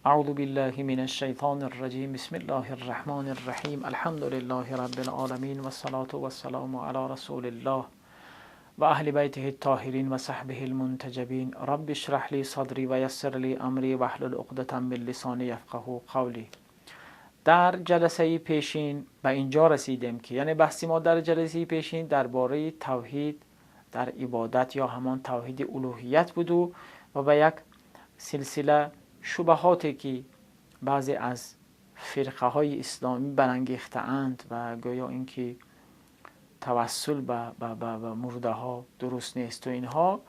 اعوذ بالله من الشیطان الرجیم. بسم الله الرحمن الرحیم. الحمد لله رب العالمین و الصلاة والسلام علی رسول الله و اهل بیته الطاهرین و صحبه المنتجبین. رب اشرح لی صدری و یسر لی امری واحلل عقدة من لسانی یفقهوا قولی. در جلسه پیشین به اینجا رسیدیم که یعنی بحث ما در جلسه پیشین درباره توحید در عبادت یا همان توحید الوهیت بود و به یک سلسله شبهاتی که بعضی از فرقه های اسلامی برانگیخته اند و گویا اینکه توسل به مرده ها درست نیست و اینها،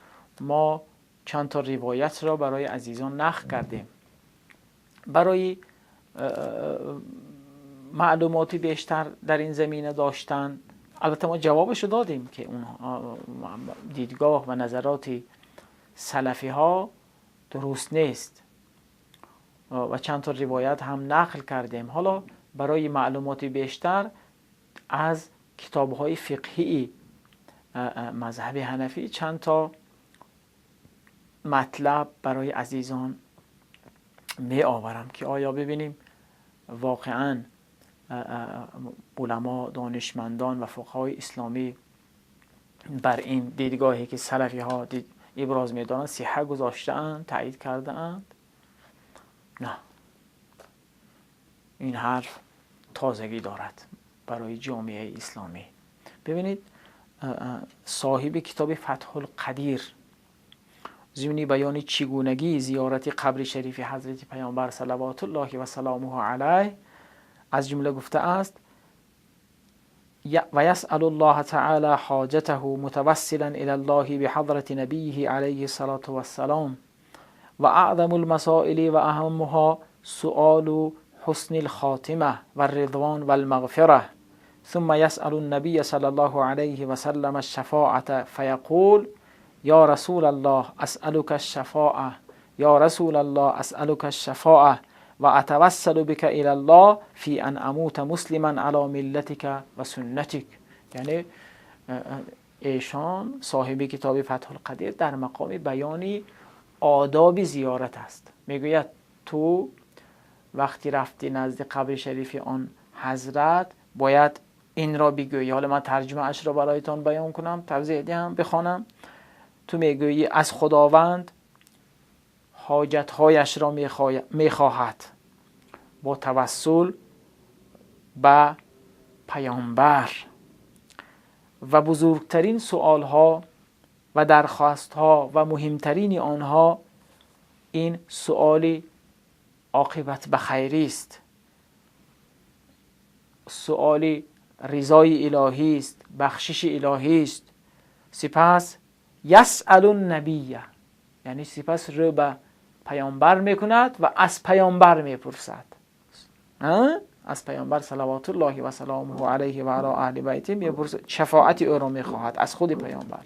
ما چند تا روایت را برای عزیزان نقل کردیم. برای معلوماتی بیشتر در این زمینه داشتن، البته ما جوابش دادیم که اون دیدگاه و نظرات سلفی ها درست نیست و چند تا روایت هم نقل کردیم. حالا برای معلومات بیشتر از کتاب های فقهی مذهب حنفی چند تا مطلب برای عزیزان می آورم که آیا ببینیم واقعا علما، دانشمندان و فقهای اسلامی بر این دیدگاهی که سلفی ها ابراز می دارند صحه گذاشته اند، تایید کرده اند؟ نه، این حرف تازگی دارد برای جامعه اسلامی. ببینید، صاحب کتاب فتح القدیر ضمن بیان چگونگی زیارت قبر شریف حضرت پیامبر صلوات الله و سلامه علیه از جمله گفته است: و یسأل الله تعالی حاجته متوسلا الى الله بحضرة نبیه علیه الصلاة والسلام و اعظم المسائل و اهمها سؤال حسن الخاتمه و الرضوان و المغفره. ثم يسأل النبي صلى الله عليه وسلم الشفاعة فيقول: یا رسول الله اسألك الشفاعة، یا رسول الله اسألك الشفاعة و اتوسل بك الى الله في ان اموت مسلما على ملتك و سنتك. یعنی ایشان، صاحب کتاب فتح القدیر، در مقام بیان آداب زیارت است. میگوید تو وقتی رفتی نزد قبر شریف آن حضرت باید این را بگویی. حالا من ترجمه اش را برایتان بیان کنم، توضیح دهم، بخوانم. تو میگویی از خداوند حاجتهایش را میخواهد با توسل به پیامبر و بزرگترین سوالها و درخواستها و مهمترین آنها این سؤال عاقبت به خیری است، سؤال رضای الهی است، بخشش الهی است. سپس یسأل النبی، یعنی سپس رو به پیامبر میکند و از پیامبر میپرسد، از پیامبر صلوات الله و سلامه علیه و علی اهل بیته میپرسد، شفاعت او را میخواهد از خود پیامبر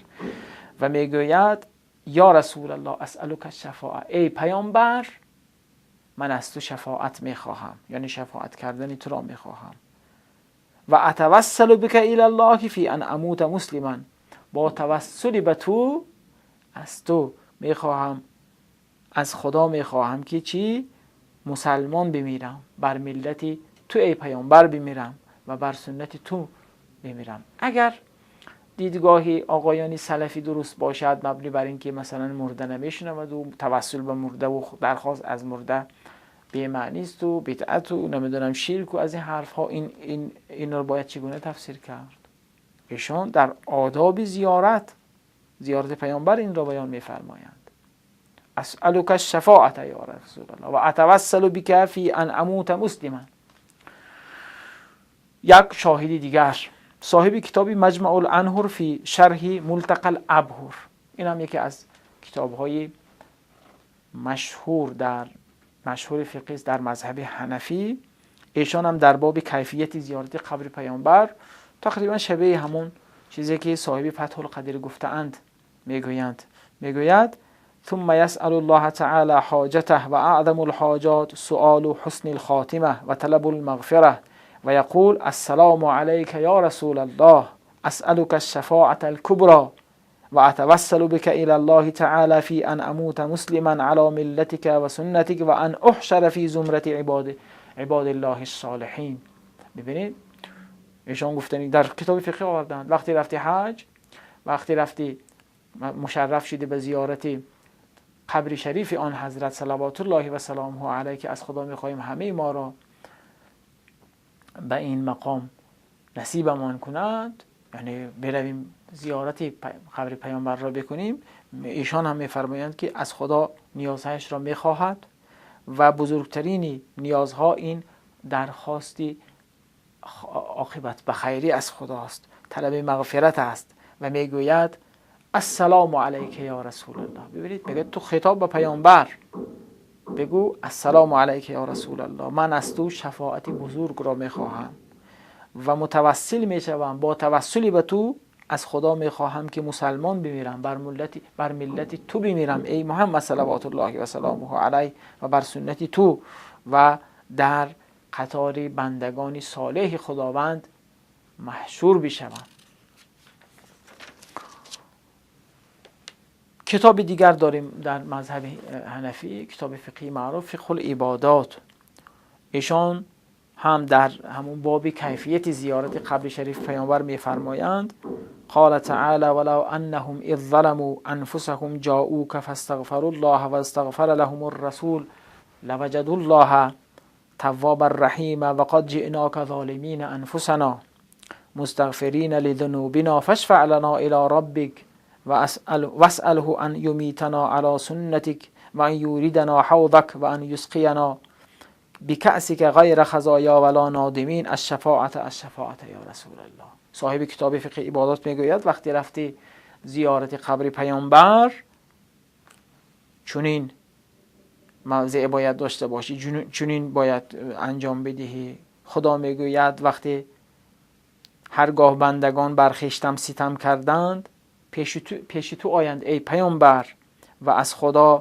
و میگوید: یا رسول الله اسألک الشفاعه، ای پیامبر، من از تو شفاعت میخواهم، یعنی شفاعت کردن تو را میخواهم، و اتوسل بک الی الله فی ان اموت مسلما، با توسل به تو از تو میخواهم، از خدا میخواهم که چی؟ مسلمان بمیرم، بر ملت تو ای پیامبر بمیرم و بر سنت تو بمیرم. اگر دیدگاهی آقایانی سلفی درست باشد، مبنی بر اینکه مثلا مرده نمیشنود و توسل به مرده و درخواست از مرده بی معنی است و بدعت و نمیدونم شرک و از این حرف ها، این رو باید چگونه تفسیر کرد؟ ایشان در آداب زیارت پیامبر این را بیان میفرمایند: اسألك الشفاعة یا رسول الله و اتوسل بك فی ان اموت مسلما. یک شاهد دیگر، صاحب کتاب مجمع الانهر فی شرح ملتقى الابهر، این هم یکی از کتاب های مشهور فقهی در مذهب حنفی. ایشان هم در باب کیفیت زیارت قبر پیامبر تقریبا شبیه همون چیزی که صاحب فتح القدیر گفتهاند میگویند. میگوید: ثم يسأل الله تعالى حاجته و اعظم الحاجات سؤال حسن الخاتمه و طلب المغفره و يقول: السلام عليك يا رسول الله، اسألك الشفاعة الكبرى. و اتوسل بك الى الله تعالى في ان اموت مسلما على ملتك و سنتك و ان احشر في زمرة عباد الله الصالحین. ببینید ایشان گفتن در کتاب فقهی آوردن وقتی رفتی حج، وقتی رفتی مشرف شدی به زیارت قبر شریف آن حضرت صلوات الله و سلامه علیه که از خدا میخواهیم همه ما را به این مقام نصیبمان کند، یعنی برویم زیارت قبر پیامبر را بکنیم، ایشان هم میفرمایند که از خدا نیازهایش را میخواهد و بزرگترین نیازها این درخواستی عاقبت به خیری از خداست، طلب مغفرت است و میگوید السلام علیک یا رسول الله. ببینید میگه تو خطاب به پیامبر بگو السلام علیک یا رسول الله، من از تو شفاعت بزرگ را میخواهم و متوسل میشوم، با توسلی به تو از خدا میخواهم که مسلمان بمیرم، بر ملت تو بمیرم ای محمد صلوات الله و سلامه علیه و بر سنت تو و در قطار بندگان صالح خداوند محشور بشوم. کتاب دیگر داریم در مذهب حنفی، کتاب فقهی معروف فقه العبادات. ایشان هم در همون باب کیفیت زیارت قبر شریف پیامبر میفرمایند قال تعالی ولو انهم اذ ظلموا انفسهم جاءوك فاستغفروا الله واستغفر لهم الرسول لوجدوا الله توابا رحیما وقد جئناك ظالمین انفسنا مستغفرین لذنوبنا فاشفع لنا الى ربك واسأله ان یمیتنا على سنتك وان یوردنا حوضك وان یسقینا بکأسک غیر خزایا ولا نادمین الشفاعت الشفاعت یا رسول الله. صاحب کتاب فقه عبادات میگوید وقتی رفتی زیارت قبر پیامبر چنین موضع باید داشته باشی، چنین باید انجام بدهی. خدا میگوید وقتی هرگاه بندگان بر خویشتن ستم کردند پیش تو آیند ای پیامبر و از خدا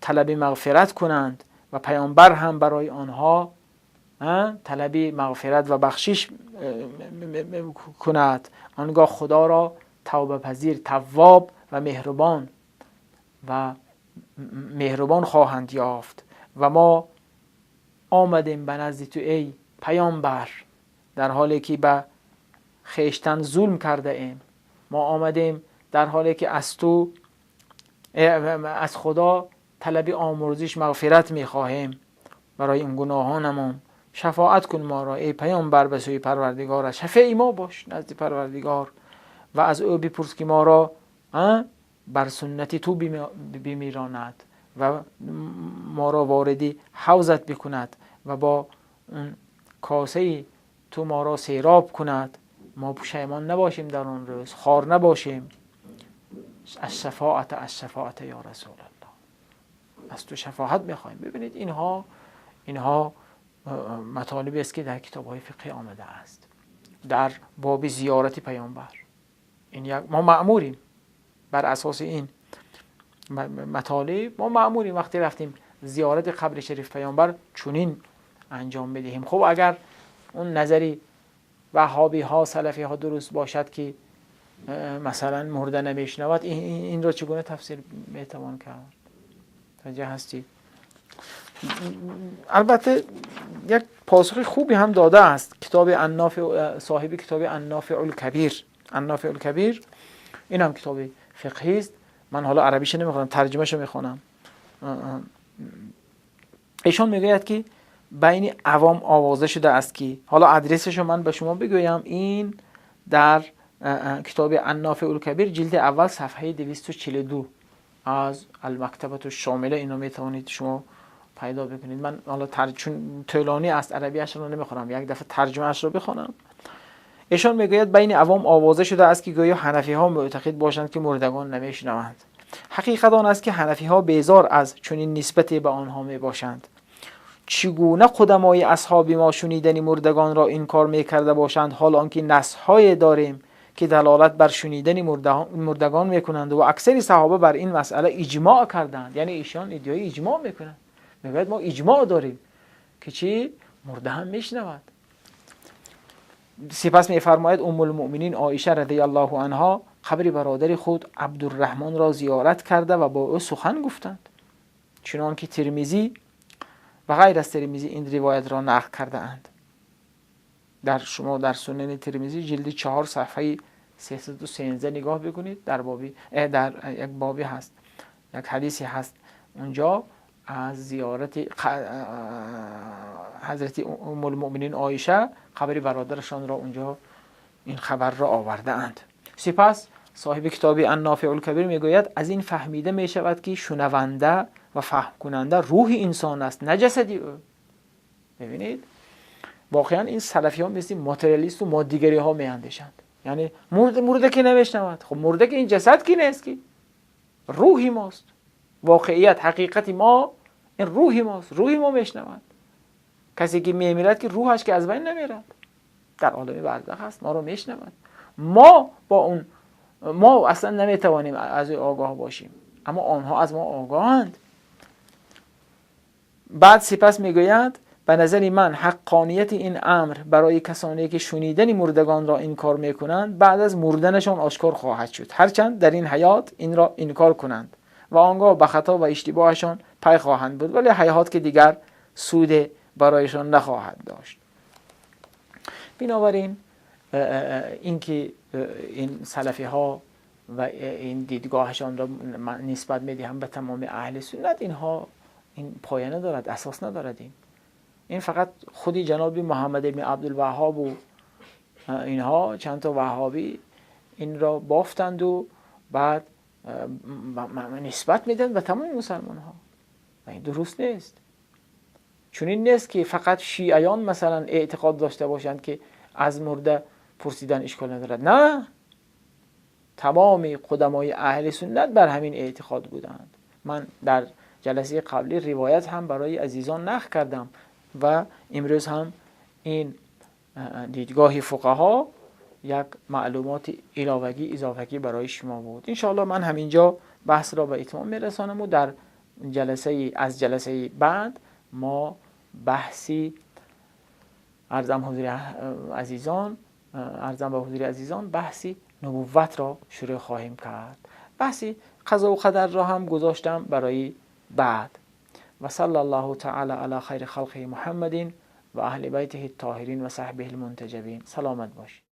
طلب مغفرت کنند و پیامبر هم برای آنها طلب مغفرت و بخشش کند، آنگاه خدا را توبه پذیر، تواب و مهربان خواهند یافت. و ما آمدیم به نزد تو ای پیامبر در حالی که به خویشتن ظلم کرده ایم، ما آمدیم در حالی که از تو از خدا طلب آمرزش مغفرت میخواهیم برای این گناهانمون، شفاعت کن ما را ای پیامبر به سوی پروردگار، شفیع ما باش نزد پروردگار و از او بپرس که ما را بر سنت تو بمیراند و ما را واردی حوضت بکند و با اون کاسه تو ما را سیراب کند، ما پشیمان نباشیم در آن روز، خار نباشیم. الشفاعت الشفاعت یا رسول الله، از تو شفاعت میخواهیم. ببینید اینها مطالبی است که در کتاب‌های فقهی آمده است در باب زیارت پیامبر. این یک ما مأموریم بر اساس این مطالب، ما مأموریم وقتی رفتیم زیارت قبر شریف پیامبر چنین انجام بدهیم. خب اگر اون نظری وهابی ها سلفی ها درست باشد که مثلا مرده نمیشنود، این را چگونه تفسیر میتوان کرد؟ توجه هستی؟ البته یک پاسخ خوبی هم داده است کتاب النافع، صاحب کتاب النافع الکبیر. النافع الکبیر این هم کتاب فقهی است. من حالا عربیش نمیخوانم، ترجمه‌شو میخوانم. ایشان میگوید که بین عوام آوازه شده است که، حالا ادرسشو من به شما بگویم، این در کتاب النافع الکبیر جلد اول صفحه 242 از المکتبة الشامله، اینو میتوانید شما پیدا بکنید. من حالا چون طولانی است عربیش رو نمیخونم، یک دفعه ترجمه اش رو بخونم. ایشان میگوید بین عوام آوازه شده است که گویا حنفی ها معتقد باشند که مردگان نمیشنوند. حقیقت آن است که حنفی ها بیزار از چنین نسبتی به آنها میباشند. چگونه قدمای اصحاب ما شنیدن مردگان را انکار میکرده باشند، حال آنکه نص‌های داریم که دلالت بر شنیدن مردگان میکنند و اکثر صحابه بر این مسئله اجماع کردند. یعنی ایشان ادعای اجماع میکنند، میگوید ما اجماع داریم که چی؟ مرده هم میشنود. سپس میفرماید ام المؤمنین عایشه رضی الله عنها قبر برادر خود عبدالرحمن را زیارت کرده و با او سخن گفتند، چنان که ترمذی و غیر از ترمذی این روایت را نقل کرده اند. در شما در سنن ترمذی جلد 4 صفحه 313 نگاه بکنید، در یک بابی هست، یک حدیثی هست اونجا از زیارت حضرت ام المؤمنین عایشه قبر برادرشان را اونجا این خبر را آورده اند. سپس صاحب کتاب النافع الکبیر میگوید از این فهمیده می شود که شنونده و فهم کننده روح انسان است، نه جسدی او. ببینید واقعا این سلفی ها مثل ماتریالیست و مادیگری ها می اندیشند، یعنی مرده که نمیشنود، خب مرده که این جسد که نیست، که روحی ماست، واقعیت حقیقت ما این روحی ماست، روحی ما میشنود. کسی که میمیرد که روحش که از بین نمیرد، در عالم برزخ هست، ما رو میشنود. ما با اون ما اصلا نمیتوانیم از او آگاه باشیم، اما آنها از ما آگاهند. بعد سپس میگوید به نظر من حقانیت این امر برای کسانی که شنیدن مردگان را انکار میکنند بعد از مردنشان آشکار خواهد شد، هرچند در این حیات این را انکار کنند و آنگاه به خطا و اشتباهشان پی خواهند بود، ولی حیات که دیگر سود برایشان نخواهد داشت. بنابراین اینکه این سلفی ها و این دیدگاهشان را نسبت میدهم به تمام اهل سنت، اینها این پایه ندارد، اساس ندارد. این فقط خودی جناب محمد بن عبدالوهاب و اینها چند تا وهابی این را بافتند و بعد نسبت میدن به تمام مسلمان ها و این درست نیست. چون این نیست که فقط شیعیان مثلا اعتقاد داشته باشند که از مرده پرسیدن اشکال ندارد، نه، تمام قدمای اهل سنت بر همین اعتقاد بودند. من در جلسه قبلی روایت هم برای عزیزان نقل کردم و امروز هم این دیدگاه فقها یک معلومات علاوگی اضافگی برای شما بود. انشاءالله من همینجا بحث را به اتمام میرسانم و در جلسه از جلسه بعد ما بحثی عرضم به حضور عزیزان بحثی نبوت را شروع خواهیم کرد. بحثی قضا و قدر را هم گذاشتم برای بعد. و صلی الله تعالی علی خیر خلقه محمد و اهل بیته الطاهرین و صحبه المنتجبین. سلامت باشید.